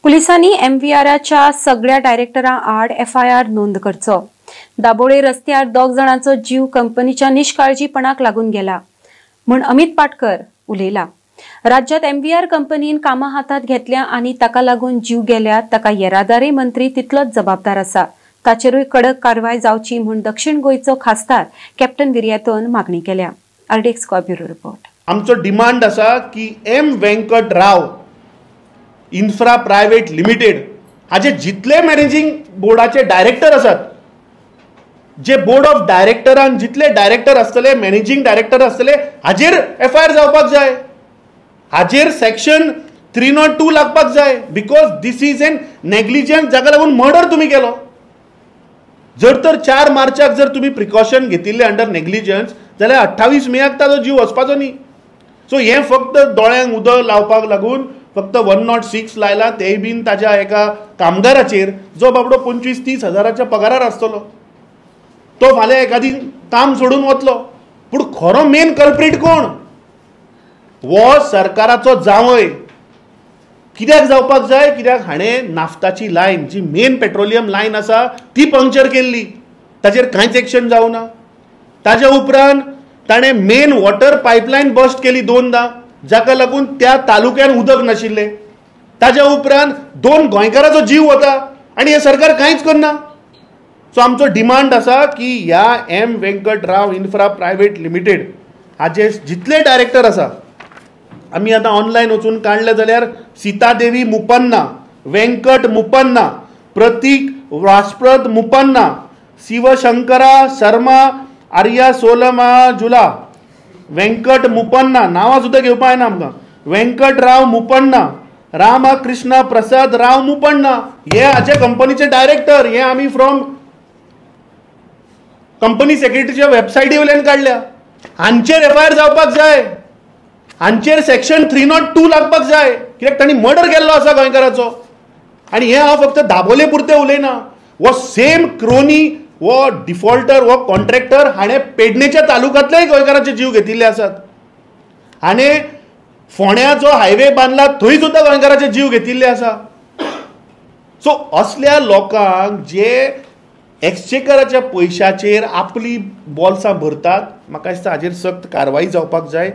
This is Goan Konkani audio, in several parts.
पुलिसांनी एमव्हीआराच्या सगळ्या डायरेक्टरां आड एफआयआर नोंद करचो। दाबोळे रस्त्यार 2 जाणांचो जीव कंपनीच्या निष्काळजीपणाक लागून गेला म्हूण अमित पाटकर उलयला। राज्यात एमव्हीआर कंपनीन कामां हातात घेतल्या आनी ताका लागून जीव गेल्या ताका येरादारी मंत्री तितलोच जबाबदार आसा। ताचेरूय कडक कारवाय जावची म्हूण दक्षिण गोंयचो खासदार कॅप्टन विरियातोन मागणी केल्या। RDX bureau report. आमचो डिमांड आसा की M Venkat Rao infra private limited हाजे जितले मॅनेजिंग बोर्डाचे डायरेक्टर आसात, जे बोर्ड ऑफ डायरेक्टरान जितले डायरेक्टर आसतले, मॅनेजिंग डायरेक्टर आसतले, हाजेर एफआयआर जावपाक जाय, हाजेर सेक्शन 302 लागपाक जाय, because this is an negligence जाका लागून मर्डर तुमी केलो। जर तर 4 मार्चाक जर तुमी प्रिकॉशन घेतिल्ले अंडर नेग्लिजन्स जाल्यार 28 मेयाक ताजो जीव वचपाचो न्ही। सो हें फक्त दोळ्यांक उदक लावपाक लागून फक्त 106 लायला, तेय बीन ताज्या एका कामगाराचेर जो बाबडो 25-30 हजाराच्या पगारार आसतलो, तो फाल्यां एखादी काम सोडून वतलो। पूण खरो मेन कल्प्रीट कोण? वो सरकाराचो जावय। कित्याक जावपाक जाय? कित्याक हाणें नाफ्ताची लायन जी मेन पेट्रोलियम लायन आसा ती पंक्चर केल्ली, ताचेर कांयच एक्शन जावना। ताज्या उपरांत ताणें मेन वॉटर पायपलायन बस्ट केली 2दा, जाका लागून त्या तालुक्यान उदक नाशिल्लें। ताज्या उपरांत 2 गोंयकाराचो जीव वता आनी हें सरकार कांयच करना। सो आमचो डिमांड आसा की ह्या M Venkat Rao infra private limited हाजे जितले डायरेक्टर आसा, आमी आतां ऑनलायन वचून काडले जाल्यार सीतादेवी मुपन्ना, वेंकट मुपन्ना, प्रतीक वास्प्रद मुपन्ना, शिवशंकरा शर्मा, आर्या सोलमा जुला, वेंकट मुपन्ना, नांवां सुद्दां घेवपा जायना आमकां, वेंकट राव मुपन्ना, रामकृष्ण प्रसाद राव मुपन्ना, हे हाचे कंपनीचे डायरेक्टर। हे आमी फ्रॉम कंपनी सेक्रेटरीच्या वेबसायटी वयल्यान काडल्या। हांचेर एफआयआर जावपाक जाय, हांचेर सेक्शन 302 लागपाक जाय, कित्याक तांणी मर्डर केल्लो आसा गोंयकाराचो। आनी हें हांव फक्त दाबोले पुरतें उलयना, हो सेम क्रोनी, हो डिफॉल्टर, हो कॉन्ट्रॅक्टर हाणें पेडणेच्या तालुक्यांतलेय गोंयकाराचे जीव घेतिल्ले आसात। हाणें फोंड्या जो हायवे बांदला थंय सुद्दां गोंयकाराचे जीव घेतिल्ले आसा। सो असल्या लोकांक जे एक्सचेकराच्या पयशाचेर आपली बोल्सां भरतात, म्हाका दिसता हाजेर सक्त कारवाय जावपाक जाय।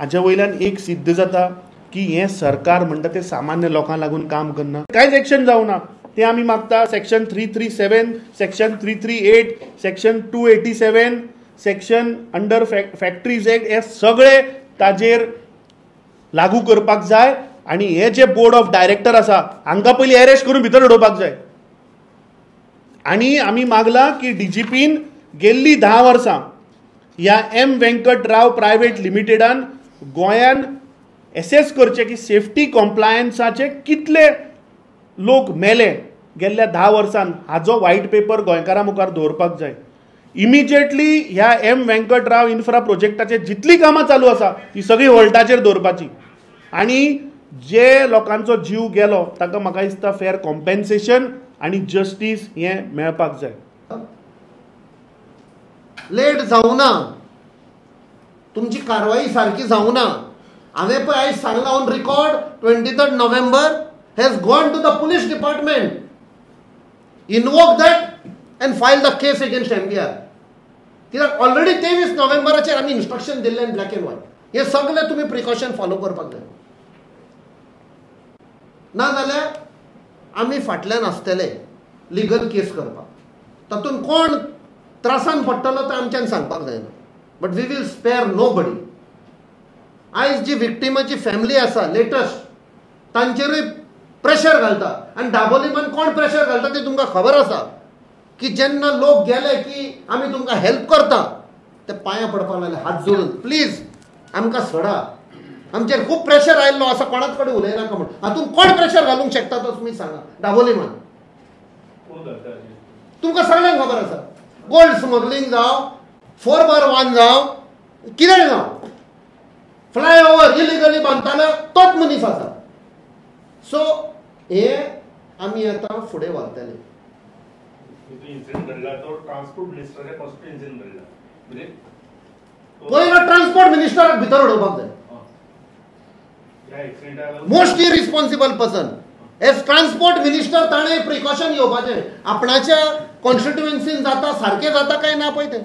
हाजे वयल्यान एक सिद्ध जाता की हें सरकार म्हणटा तें सामान्य लोकांक लागून काम करना, कांयच एक्शन जावना। ते आमी मागता section 337, section 338, section 287, section under factories act हे सगळे ताजेर लागू करपाक जाय। आनी हे जे बोर्ड ऑफ डायरेक्टर आसा हांकां पयलीं अरेस्ट करून भितर उडोवपाक जाय। आनी आमी मागलां की डीजीपीन गेल्ली 10 वर्सां ह्या एम वेंकट राव प्रायव्हेट लिमिटेडान गोंयान एसेस करचें की सेफ्टी कॉम्प्लायन्साचे कितले लोक मेले गेल्ल्या 10 वर्सान, हाजो व्हायट पेपर गोंयकारां मुखार दवरपाक जाय। इमिजिएटली ह्या एम वेंकट राव इन्फ्रा प्रोजेक्टाचे जितली कामां चालू आसा ती सगळी होल्टाचेर दवरपाची आनी जे लोकांचो जीव गेलो ताका म्हाका दिसता फेर कॉम्पेन्सेशन आनी जस्टीस हें मेळपाक जाय। लेट जावना, तुमची कारवाई सारकी जावना। हांवें पळय आयज सांगलां on record 23 November has gone to the police department, invoke that and file the case against MVR. कित्याक ऑलरेडी 23 नोव्हेंबराचेर आमी इन्स्ट्रक्शन दिल्लें ब्लॅक एंड व्हायट। हे सगळे तुमी प्रिकॉशन फॉलो करपाक जाय, ना जाल्यार आमी फाटल्यान आसतले लिगल केस करपाक। तातूंत कोण त्रासान पडटलो तो आमच्यान सांगपाक जायना, but we will spare nobody. आयज जी विक्टिमाची फॅमिली आसा लेटस्ट, तांचेरूय प्रेशर घालता। आनी दाबोलीमान कोण प्रेशर घालता ते तुमकां खबर आसा की जेन्ना लोक गेले की आमी तुमकां हेल्प करता, ते पांयां पडपाक लागले हात जोडून, प्लीज आमकां सोडा, आमचेर खूब प्रेशर आयिल्लो आसा, कोणाच कडेन उलयनाका म्हूण। हातूंत कोण प्रेशर घालूंक शकता तो तुमी सांगा। दाबोलीमान तुमकां सगळ्यांक खबर आसा, गोल्ड स्मगलिंग जावं, 4x1 जावं, कितेंय जावं, फ्लायओवर इलिगली बांदतालो तोच मनीस आसा। सो हे आमी आतां फुडें व्हरतले। पयलो ट्रान्सपोर्ट मिनिस्टराक भितर उडोवपाक जाय, most irresponsible person. As transport minister ताणें प्रिकॉशन घेवपाचें, आपणाच्या कॉन्स्टिट्युएन्सीन जाता सारकें जाता काय ना पळय तें.